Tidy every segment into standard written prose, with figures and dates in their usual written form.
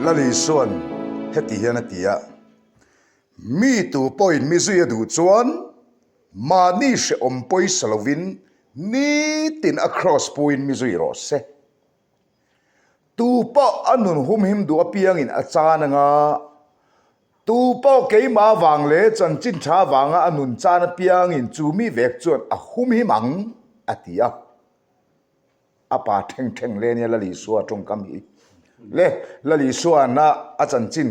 Lal Isua'n heti hian a ti a, Mi tu pawhin mi zui a duh chuan mahni hrehawm pawisa lovin nitin a kraws puin mi zui rawh se. Tu pawh a nun humhim duh apiangin a chan anga, tu pawh keimah avang leh chanchin tha avanga a nun chan apiangin chu mi vek chuan a humhim ang, a ti a. A pa theng theng hle ania Lal Isua tawngkam hi. Le Lal Isua na a chanchin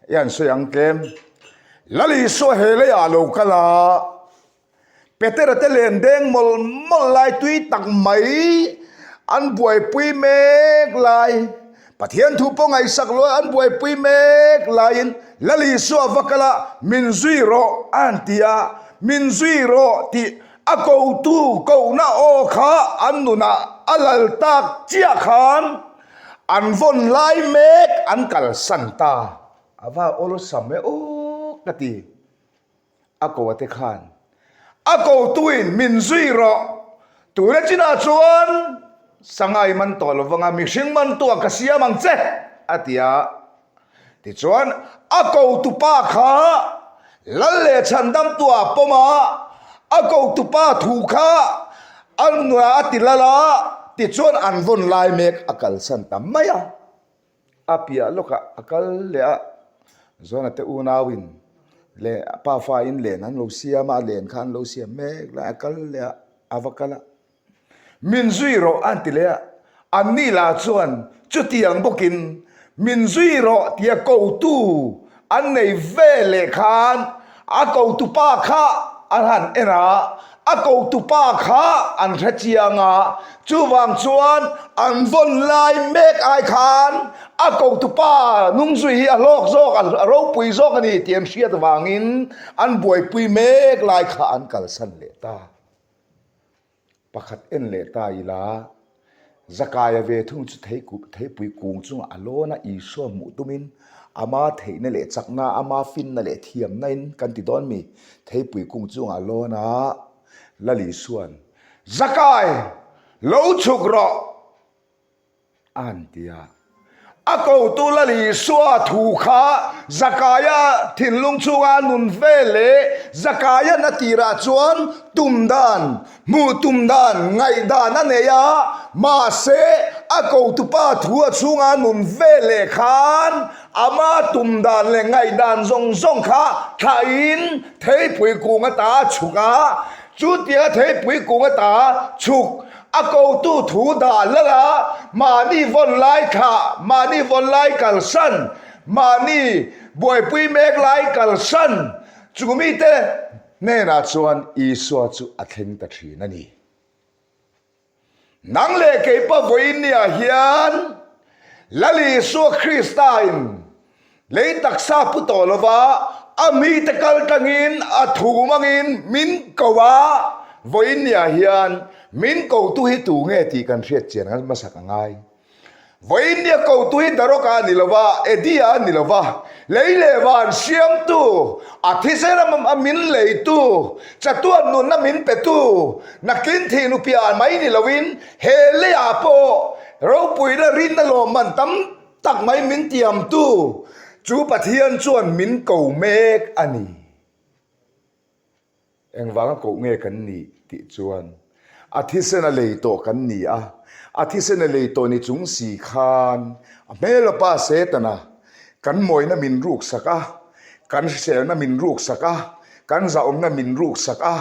i han sawi ang tlem. Lal Isua he leiah a lo kal a. Petera te len deng mawlh mawlh lai tui tak mai an buaipui mek lai, Pathian thu pawh ngaihsak lo an buaipui mek laiin Lal Isua va kal a, min zui rawh a han ti a, min zui rawh tih a kotu kohna aw kha an nunah a lal tak chiah khan an vawn lai mek an kalsan ta. A va awlsam e aw ka ti. A ko a te khan a kotuin min zui rawh, tuna chinah chuan Sangai man tawh lo vanga mihring mantuah ka siam ang che a ti a. Tichuan a kotupa kha lal leh chhandamtuah a pawm a, a kotupa thu kha a nunah a ti lal a, tichuan an vawn lai mek a kalsan ta mai a. A piah lawkah a kal leh a, Zona te unauin leh a pa fain len an lo siam a, a len kha an lo siam mek lai a kal leh a, a va kal a. Min zui rawh a han ti leh a, anni lah chuan chutiang bawkin min zui rawh tia kotu an nei ve leh khan a kotupa kha an han en a, a kotupa kha an hre chiang a, chuvang chuan an vawn lai mek ai khan a kotupa nung zui hi a hlawk zawk, a ropui zawk a ni tih an hriat vangin an buaipui mek lai kha an kalsan leh ta. Pakhat en leh ta ila, Zakaia ve thung chu theipui kung chungah a lawn a, Isua hmuh tumin ama theihna leh chakna, ama finna leh thiamna in kan ti dawn mi? Theipui kung chungah a lawn a, Lal Isua'n, Zakai, lo chhuk rawh! A han ti a. A kotu Lal Isua thu kha Zakaia thinlung chhunga a nun ve leh Zakaia'n a tirah chuan tum dan, hmuh tum dan, ngaihdan a nei a, mahse a kotupa thu a chhunga a nun ve leh khan ama tum dan leh ngaihdan zawng zawng kha thlahin theipui kung ata a chhuk a, chutia theipui kung ata chhuk A kotu thu dah lal a, mahni vawn lai thlah, mahni vawn lai kalsan, mahni buaipui mek lai kalsan, chu mite hnenah chuan Isua chu a thleng ta thin a ni. Nang leh keipa vawiinniah hian Lal Isua Krista in lei taksa pu tawh lova a mite kal tangin a thu mangin min ko a, vawiinniah hian min kotu hi tu nge tih kan hriat chian hmasak a ngai. Vawiinnia kotu hi Daroka a ni lova, Eddie-a a ni lova, lei leh van siamtu, a thisen a min leitu, chatuan nunna min petu, nakin thih nupiah mai ni loin He leiah pawh ropuina rinna lawmman tam tak mai min tiamtu chu Pathian chuan min ko mek a ni. Engvanga koh nge kan nih tih chuan a thisen a lei tawh kan ni a, a thisen a lei tawh ni chung si khan a hmel a pa Setana kan mawina min ruksak a, kan hriselna min ruksak a, Kan zahawmna min ruksak a,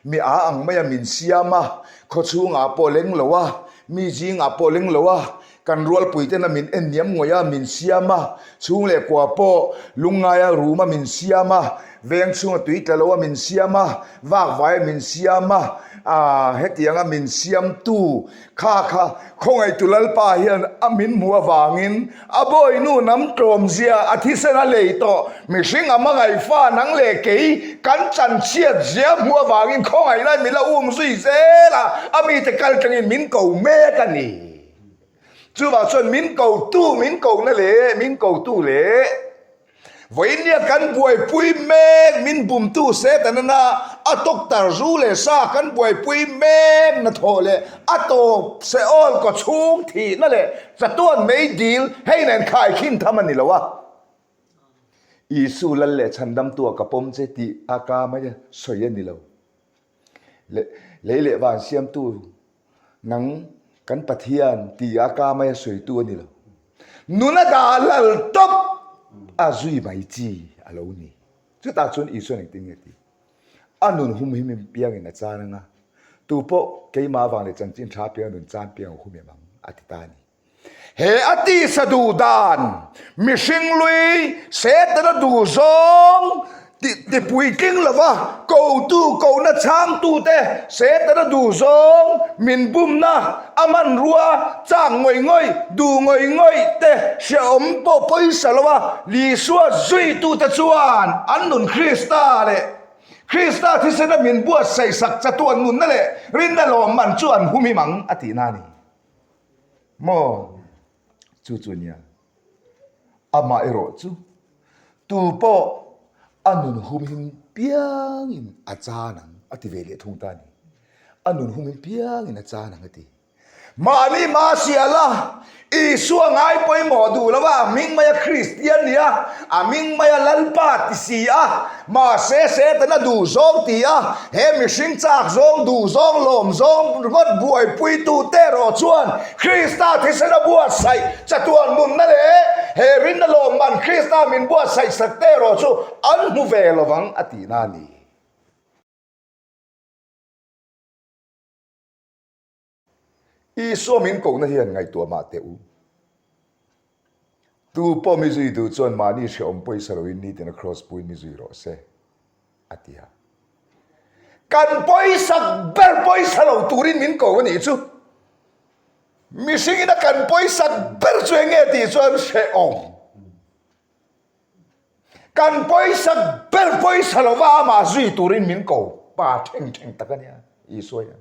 mi a ang maia min siam a, khawchhungah pawh leng lo a, mi zingah pawh leng lo a, kan rualpuitena min en niam ngawih a min siam a, chhung leh kua pawh lungngaia ruma min siam a, veng chhunga tui tla lo a min siam a, vakvai a min siam a, aah hetianga min siamtu kha kha khawngaihtu Lalpa hian a min hmuh avangin A bawinu nam tlawmzia a thisen a lei tawh. Mihring a hmangaih fa nang leh kei kan chanchhiat zia hmuh avangin khawngaihna min la um zui zel a, a mite kal tangin min ko mek a ni. Chuvang chuan min kotu min kohna leh min kotu leh. Vawinia kan buaipui mek min bumtu Setana a tawktar zu leh sa kan buaipui mek hnathawh leh a tawp Seol kaw chhung thihna leh chatuan mei dil hei nen khaikhin tham a ni lo a. Isu lal leh chhandamtua ka pawm che tih a ka mai a sawi a ni lo. Lei leh van siamtu nang kan Pathian ti a ka mai a sawitu a ni lo. Nuna dah lal tawp a zui mai chi a lo ni. Chutah chuan Isuan engtin nge ti? A nun humhim in piangin a chan anga, tupawh keimah avang leh chanchin tha piang a nun chan piang a humhim ang a ti ta a ni. He a tisa duh dan, mihring lui, Setana duh zawng tipuitling lova kotu kohna chhangtute Setana duh zawng min bumna a hmanrua chak ngawih ngawih, duh ngawih ngawih te hrehawm pawh pawisa lova Isua zuitute chuan an nun Krista leh Krista thisena min buatsaihsak chatuan nunna leh rinna lawmman chu an humhim ang a tihna a ni. Maw? Chu chu nia. Amah erawh chu tu pawh a nun humhim piangin a chan ang a ti ve leh thung ta a ni. A nun humhim piangin a chan ang a ti. Mahni hma siala Isua ngai pawimawh duh lo a, a hming maia Kristian nia, a hming maia Lalpa ti si a, Mahse, Setana duh zawng ti a, he mihring chak zawng, duh zawng, lawm zawng ringawt buaipuitute erawh chuan Krista thisena buatsaih chatuan nunna leh he rinna lawmman Krista min buatsaih sakte erawh chu an hmu ve lovang a tihna a ni. Isua min kohna hian ngaihtuah mah teh u. Tu pawh mi zui duh chuan mahni hrehawm pawisa loin nitin a kraws puin mi zui rawh se, a ti a. Kan pawisak ber pawisa lo turin min ko a nih chu. Mihringin a kan pawisak ber chu eng nge tih chuan hrehawm. Kan pawisak ber pawisa lova amah zui turin min ko pa theng theng tak a nia Isua hian.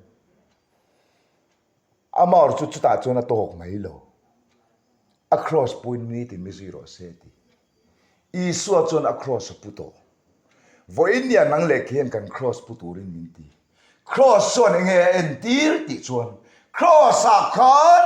Amah chu chutah chuan a tawk mai lo. A cross puin mi tin mi zui rawh se ti. Isua chuan a cross a pu tawh. Vawiin nia nang leh khian kan cross pu turin min ti. Kraws chuan enge a entir tih chuan Kraws-ah khan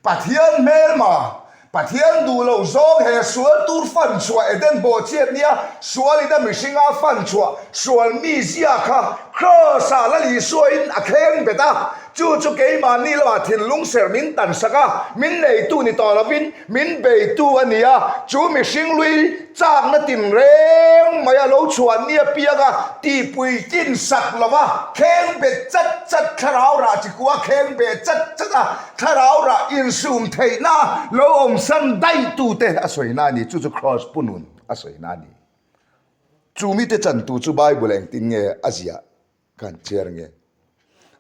Pathian hmelma, Pathian duh loh zawng he sual tur fan chhuah Eden bawhchhiat nia sualin a mihringa fan chhuah sual mizia kha Kraws-ah Lal Isuain a thleng bet a, chu chu keimahni lamah thinlung ser min tansak a, min neitu ni tawh lovin Min beitu a ni a, chu mihring lui chakna tinreng mai a lo chhuah ni apiang a, tihpui kin sak lo va, kheng bet chat chat thlarau rah chikua kheng beh chat chat a, thlarau rah insum theihna lo awmsan daihtute a sawina a ni, chu chu Kraws punun a sawina a ni. Chu mite chantu chu Bible engtin nge a ziah? Kan chiar nge?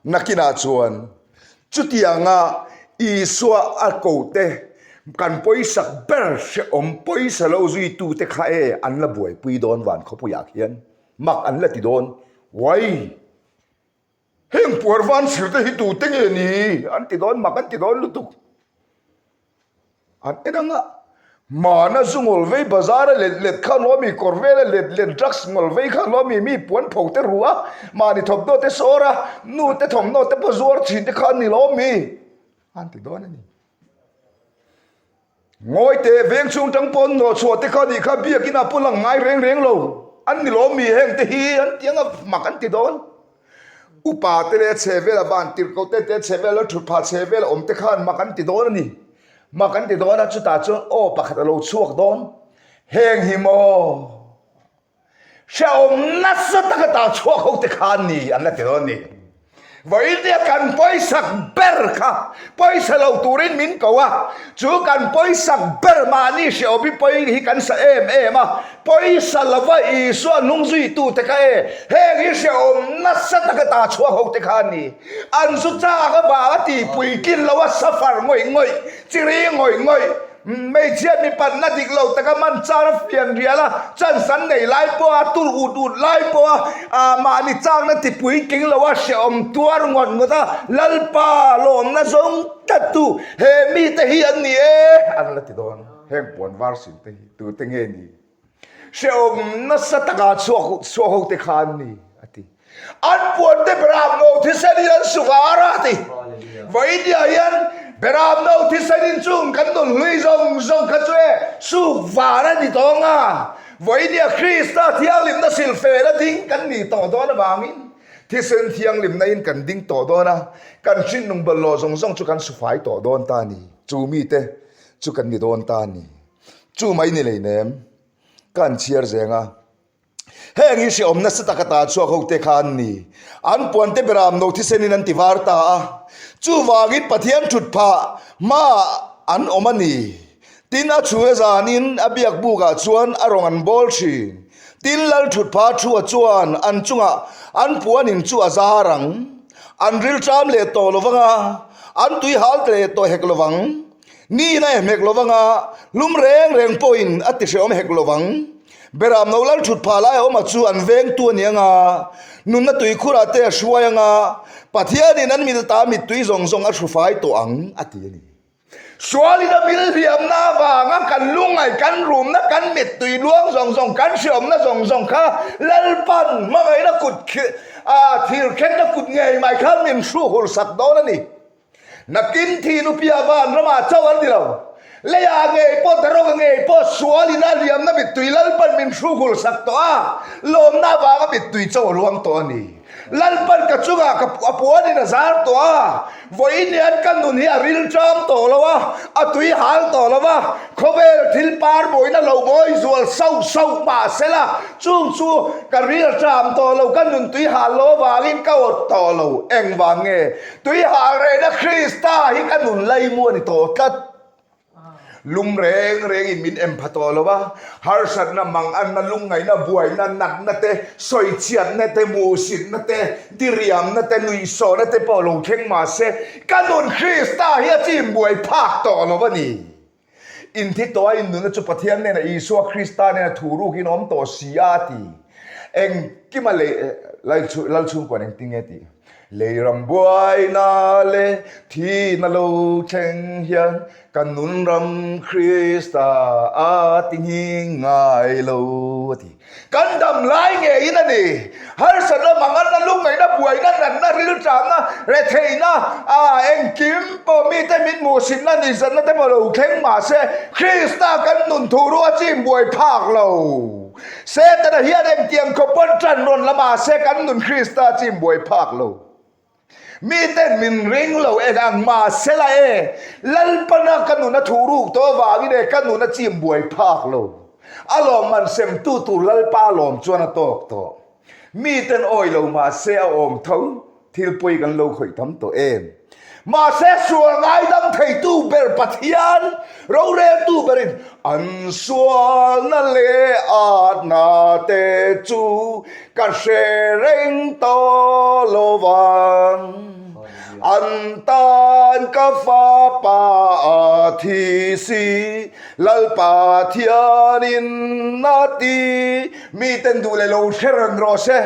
Nakinah chuan chutianga Isua a kote kan pawisak ber hrehawm pawisa lo zuitute kha e an la buaipui dawn van khawpuiah khian mak an la ti dawn. Uai! Heng puar van sirte hi tute nge ni? An ti dawn mak an ti dawn lutuk. An en ang a, Mana zu ngawl vei bazar a let let kha lo mi, kawr vel a let let drugs ngawl vei kha lo mi, mi puan pho te ru a, mahni thawmhnaw te sawr a, nu te thawmhnaw te pawh zuar thin te kha an ni lo mi? An ti dawn a ni. Ngawi teh veng chhung tang pawn nawh chhuah te kha nih kha biakin ah pawh lang ngai reng reng lo an ni lo mi heng te hi an ti ang a, mak an ti dawn. Upa te leh a chhe vel a van tirh ko te te a chhe vel a thut phah chhe vel a awm te khan mak an ti dawn a ni. Mak an ti dawn a, chutah chuan aw pakhat a lo chhuak dawn. Heng hi maw hrehawm nasa taka tah chhuak ho te kha an ni an la ti dawn a ni. Vawiin kan pawisak ber kha pawisa lo turin min ko a, chu kan pawisak ber mahni hrehawm hi pawi hi kan sa em em a, pawisa lova Isua hnung zuitute kha e, heng hi hrehawm nasa taka tah chhuak ho te kha an ni. An zu chak avanga tihpuitlin lo a suffer ngawih ngawih, chiri ngawih ngawih. Hmeichhia mipat na dik lo taka man char a fian rial a, chance an nei lai pawh a, tur ut ut lai pawh a, ah mahni chakna ti puitling lo a, hrehawm tuar ngawt ngawt a, Lalpa lawmna zawng tlat tu he mite hi an ni e, an la ti dawn. Heng puan var sin te hi tute nge ni? Hrehawm nasa taka chhuak chhuak ho te kha an ni, a ti. An puan te Beram no thisen in an su var a, a ti. Vawinia hian Beram no thisen in chung kan nun hlui zawng zawng kha chu e suk var a ni tawng a. Vawinia Krista thianghlimna silfela ding kan nih tawh dawn avangin thisen thianghlimna in kan ding tawh dawn a, kan hrinnung bawlhhlawh zawng zawng chu kan sufai tawh dawn ta a ni. Chu mite chu kan ni dawn ta a ni. Chu mai ni leinem ka an chhiar zeng a. Heng hi hrehawm nasa taka ta chhuak ho te kha an ni. An puan te beram no thisen in an ti var ta a. Chuvangin Pathian thut phah hmaah an awm a ni. Tin a chhun a zanin a biak bukah chuan a rawng an bawl thin. Tin lal thut phah thua chuan an chungah an puan in chu a zar ang. An rilṭam leh tawh lovang a, an tui hal leh tawh hek lovang. Ni in a ehmek lovang a, lum reng reng pawhin a ti hrehawm hek lovang. Beram no lal thut phah lai a awm a chu an vengtu a ni ang a, nunna tuikhurah te a hruai ang a, Pathianin an milta mittui zawng zawng a hrufai tawh ang, a ti a ni. Sualin a mil hliamna avanga kan lungngaih, kan rumna, kan mittui luang zawng zawng, kan hrehawmna zawng zawng kha Lalpan hmangaihna kut thirkhenna kut ngei mai khan min hruhul sak dawn a ni. Nakin thi nupia van ramah chauh an ni lo. Leiah ngei pawh Daroga ngei pawh sualin a liamna mittui Lalpan min hruhul sak tawh a, lawmna avanga mittui chauh a ruang tawh a ni. Lalpan ka chungah ka a puanin a zar tawh a, vawiin hian ka nun hi a rilṭam tawh lo a, a tui hal tawh lo va, khawvel thil par mawina lo mawi zual sauh sauh mah sela, chung chu ka rilṭam tawh lo, ka nun tui hal lo avangin ka awt tawh lo. Engvang nge? Tui hal rehna Krista hi ka nun laimu a ni tawh tlat. Lum reng rengin min em pha tawh lo a, harsatna, manganna, lungngaihna, buaina, natna te, sawichhiatna te, muhsitna te, diriamna te, nuihsawhna te pawh lo thleng mah se, ka nun Krista hi a chim buai phak tawh lo a ni. Inthi tawh a innuna chu Pathian nena Isua Krista nena thu rukin awm tawh si a, a ti. Engkima lei lal chhungkuan engtin nge tih? Lei ram buaina leh thihna lo thleng hian kan nun ram Krista a ti nghing ngai lo, a ti. Kan dam lai ngeiin a ni. Harsatna, manganna, lungngaihna, buaina, natna, rilṭamna, retheihna, aa engkim pawh mite min hmuhsitna, nihzatna te pawh lo thleng mah se, Krista kan nun thu ru a chim buai phak lo. Setana hian engtiang khawp pawn ṭan rawn la mah se kan nun Krista a chim buai phak lo. Miten min ring lo eng ang mahsela e, Lalpana ka nun a thuh ruk tawh avangin e ka nun a chim buai phak lo. A lawmman semtu tur Lalpa lawm chuan a tawk tawh. Miten awi lo mahse a awm tho, thil pawi kan lo khawih tam tawh em. Mahse sual ngaidam theitu ber Pathian roreltu berin an sualna leh atna te chu Ka hre reng tawh lo vang. An tan ka fapa a thi si, Lalpa thianin a ti. Miten duh leh lo hre reng rawh se,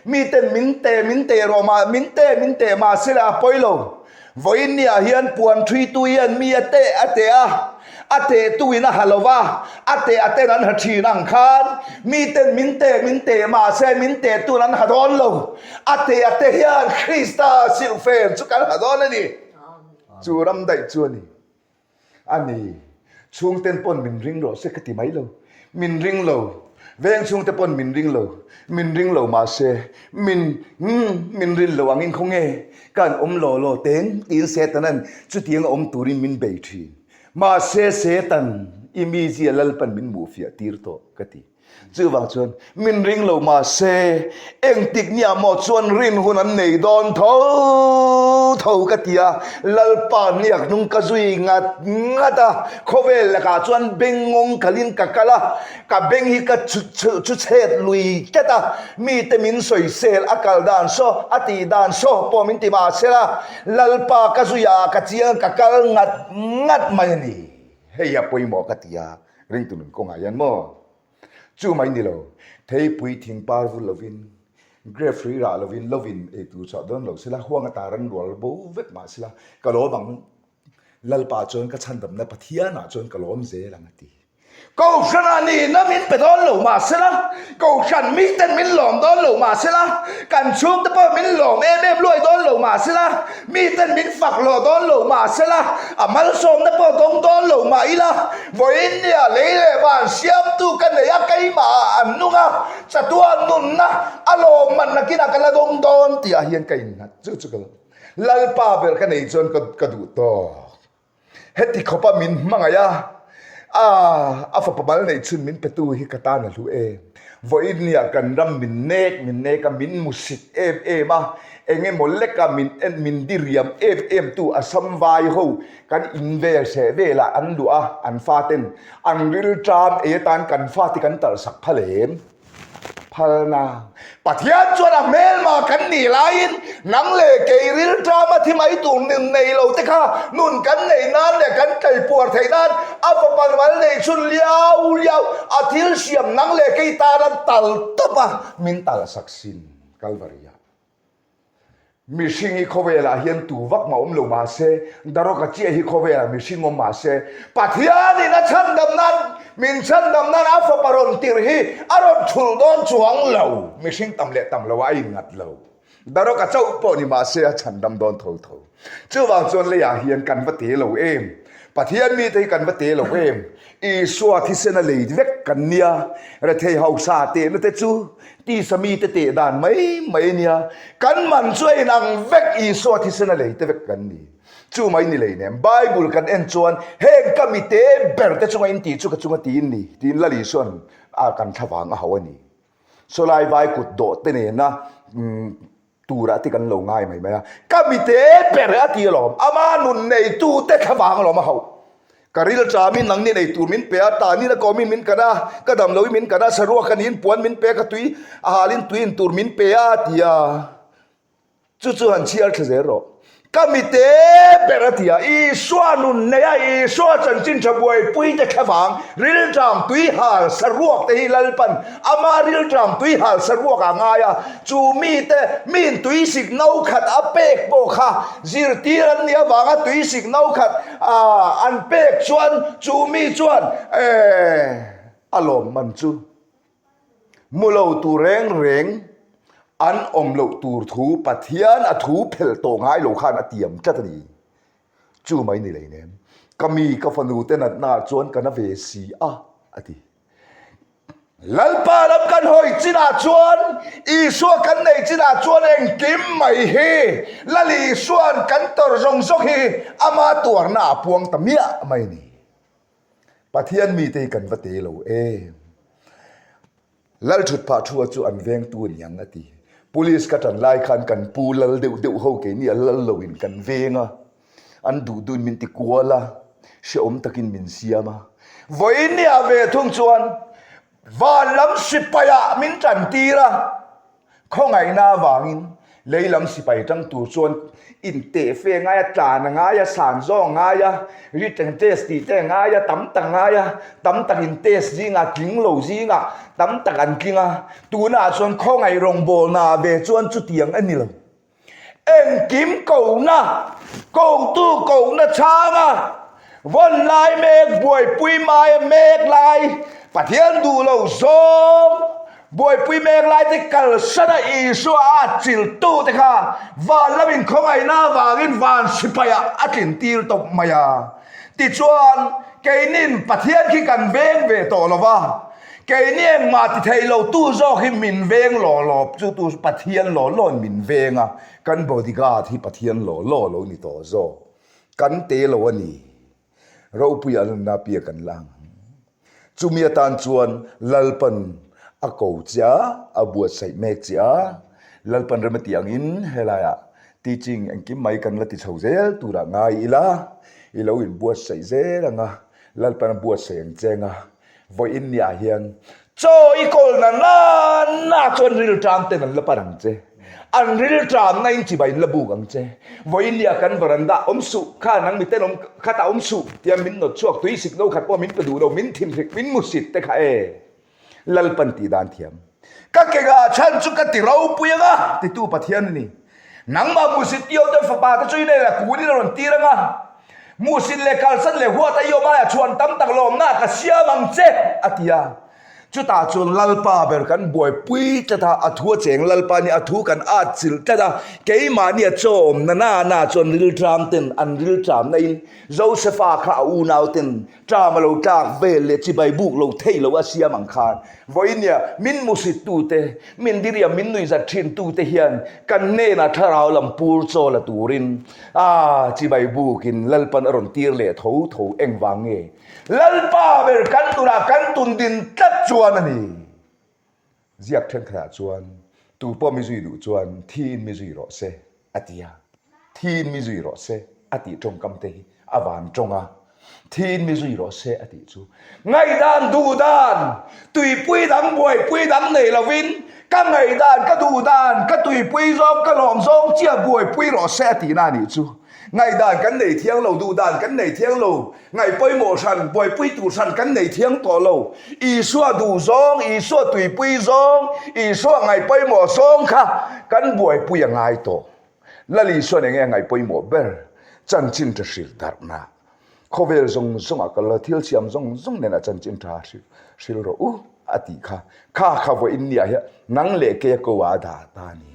miten min te min te rawh mah, min te min te mah se leh a pawi lo. Vawiin niah hian puan thuitu hian mi a teh a teh a, a tehtuin a ha lo va, a teh a ten an ha thin ang khan miten min teh min teh mahse min tehtun an ha dawn lo. A teh a te hian Krista silhfen chu kan ha dawn a ni. Chu ram daih chu a ni. A ni, chhungten pawn min ring rawh se ka ti mai lo. Min ring lo, veng chhungte pawn min ring lo, min ring lo mahse min umm min rin lo angin khaw nge ka an awm law law teng tiin Setanan chutiang a awm turin min bei thin. Mahse Setan i mizia Lalpan min muhfiah tir tawh ka ti. Chuvang chuan min ring lo mahse engtik nia maw chuan rin hun an nei dawn tho tho ka ti a, Lalpa hniak hnung ka zui ngat ngat a, khawvel lakah chuan beng ngawng khalin ka kal a, ka beng hi ka chu chu chhet lui tlat a, mite min sawisel a kal dan saw a tih dan saw pawh min ti mahsela Lalpa ka zui ah ka chiang ka kal ngat ngat mai a ni. Hei a pawimawh ka ti a. Ringtu nun kawngah hian maw? Chu mai ni lo, theipui thing par vul lovin, grape hrui rah lovin, lovin ei tur chhuah dawn lo sela, huang ata ran rual bo vek mah sela, ka lawm ang. Lalpa chuan ka chhandamna Pathianah chuan ka lawm zel ang a ti. Kohhranah nihna min pe dawn lo mah sela, Kohhran miten min lawm dawn lo mah sela, kan chhungte pawh min lawm em em luai dawn lo mah sela, miten min fak hlawh dawn lo mah sela, a malsawmna pawh dawng dawn lo mah ila, vawiin nia lei leh van siamtu ka nei a, keimahah an nung a, chatuan nunna a lawmman nakinah ka la dawng dawn tih ah hian ka innghat. Chu chu ka Lalpa ber ka nei chuan ka duh tawk. Heti khawpa min hmangaih a, a a fapa mal neih chhun min petu hi ka tan a hlu em. Vawiin nia kan ram min nek min nek a, min musit em em a, eng emaw leka min en min diriam em em tu Assam vai ho kan in vel seh velah an luah a, an faten an rilṭam ei atan kan fate kan talhsak phal em. Phalna. Pathian chuan a hmelma kan nih laiin nang leh kei rilṭama thi mai tur nun nei lo te kha nun kan neih nan leh kan tleipuar theih nan a fapa mal neih chhun liau liau a thil siam nang leh kei tan an tal tawp a, min talsak sin Kalvari-ah. Mihring hi khawvelah hian tu vak mah awm lo mah se, Darawka chiah hi khawvelah mihring awm mah se, Pathianin a chhandam nan, min chhandam nan a fapa rawn tirh hi a rawn thulh dawn chuang lo. Mihring tam leh tam loah a inngat lo. Darawka chauh pawh ni mah se a chhandam dawn tho tho. Chuvang chuan leiah hian kan va te lo em? Pathian mite hi kan va te lo em? Isua thisen a lei vek kan nia, rethei hausa tehna te chu tisa mite teh dan mai mai a nia, kan man chu a inang vek Isua thisen a lei te vek kan ni. Chu mai ni lei nem, Bible kan en chuan heng ka mite ber te chunga in tih chu ka chunga tiin ni tiin Lal Isua'n a kan thlavang a hauh a ni. Sawlai vai kut dawh te nena Turah te kan lo ngai mai mai a, ka mite ber a ti alawm, ama nun neitu te thlavang alawm a hauh. Ka ril ṭamin nangni nei tur min pe a, tanin a kawmin min kan a, ka dam loin min kan a, saruak a niin puan min pe a, ka tui a halin tui in tur min pe a, a ti a. Chu chu han chhiar thla zel rawh. Ka mite ber a ti a, Isua nun nei a, Isua chanchin tha buaipui te thlavang, rilṭam tui hal saruak te hi Lalpan ama rilṭam tui hal saruak ah ngai a, chu mite min tui sik no khat a pek pawh kha zirtir an nih avanga tui sik no khat an pek chuan chu mi chuan a lawmman chu Mu lo tur reng reng an awm loh tur thu Pathian a thu phelh tawh ngai lo khan a tiam tlat a ni. Chu mai ni lei nem. Ka mi ka fanu te natna ah chuan ka na ve si a, a ti. Lalpa lam kan hawi chinah chuan Isua kan nei chinah chuan engkim mai hi Lal Isua'n kan tawrh zawng zawng hi ama tuarna a puang ta miah mai a ni. Pathian mite hi kan va te lo em. Lal thut phah thua chu an vengtu a niang a ti. Police ka tan lai khan kan pu lal deuh deuh ho keini a lal lo in kan veng a, an duh duhin min ti kual a, hrehawm takin min siam a. Vawiin nia ve thung chuan van lam sipaiah min tan tir a. Khawngaihna avangin lei lam sipai tang tur chuan inteh fe ngai a, tlan a ngai a, san zawng a ngai a, written test tih te a ngai a, tam tak a ngai a, tam tak in test zingah tling lo zingah tam tak an tling a, tunah chuan khawngaih rawngbawlnaah ve chuan chutiang a ni lo. Engkim kohna, kohtu kohna chhanga vawn lai mek, buaipui mai mek lai, Pathian duh lo zawng buaipui mek lai te kalsana Isua a chiltu te kha van lamin khawngaihna avangin van sipaiah a tlin tir tawp mai a. Tichuan, keinin Pathian khi kan veng ve tawh lo va, Keini engmah ti thei lo tu zawk hi min veng law law chu tu Pathian law law in min veng a, kan bodyguard hi Pathian law law lo ni tawh zawk. Kan te lo a ni. Ropuia lanna pia kan la ang. Chumi atan chuan Lalpan a ko che a, a buatsaih mek che a, Lalpan rem a tih angin helaiah teaching engkim mai kan la ti chho zel turah ngai ila, i lo inbuatsaih zel ang a, Lalpan a buatsaih ang che ang a. Vawiin niah hian chaw i kawl na na na chuan rilṭam ten an la pan ang che. An rilṭam na in chibai in la buk ang che. Vawiin niah kan varanda awm suh, kha nang miten awm khatah awm suh tia min nawt chhuak tui sik no khat pawh min pe duh lo, min thinhrik, min musit te kha e. Lalpan tih dan thiam. Ka ke ngah chhan chu ka ti ropui ang a, titu Pathian a ni. Nangmah musit tio te fapa te chu i nei la, kun in a rawn tir ang a. Muhsin leh kalsan leh huat a i awm aia chhuan tam tak lawmna ka siam ang che, a ti a. Chutah chuan Lalpa ber kan buaipui tlat a, a thu a cheng Lalpa nia a thu kan at chilh tlat a, keimahnia chaw awmna na na chuan rilṭam ten an rilṭamna in Josefa kha a unau ten ṭam a lo tlak vel leh chibai buk lo thei lo a siam ang khan vawinia min musit tute, min diriam min nuihzat ṭhin tute hian kan hnenah thlarau lam pur chaw la turin a chibai bukin Lalpan a rawn tir leh tho tho engvang nge? Lalpa ber kan nunah kan tun din tlat chuan a ni. Ziak thenkhatah chuan, Tu pawh mi zui duh chuan thiin mi zui rawh se, a ti a. Thiin mi zui rawh se, a tih tawngkam te hi a van tawng a. Thiin mi zui rawh se, a tih chu ngaihdan duh dan, tuipui dang buaipui dang nei lovin ka ngaihdan, ka duh dan, ka tuipui zawng, ka lawm zawng chiah buaipui rawh se a tihna a nih chu. Ngaihdan kan nei thiang lo, duhdan kan nei thiang lo, ngaih pawimawh hran, buaipui tur hran kan nei thiang tawh lo. Isua duh zawng, Isua tuipui zawng, Isua ngaih pawimawh zawng kha kan buaipui a ngai tawh. Lal Isuan enge a ngaih pawimawh ber? Chanchin tha hrilh darhna. Khawvel zawng zawngah kal la, thil siam zawng zawng nena chanchin tha hrilh rawh u a tih kha. Kha kha vawiin niah hian nang leh keia ko ah a dah ta a ni.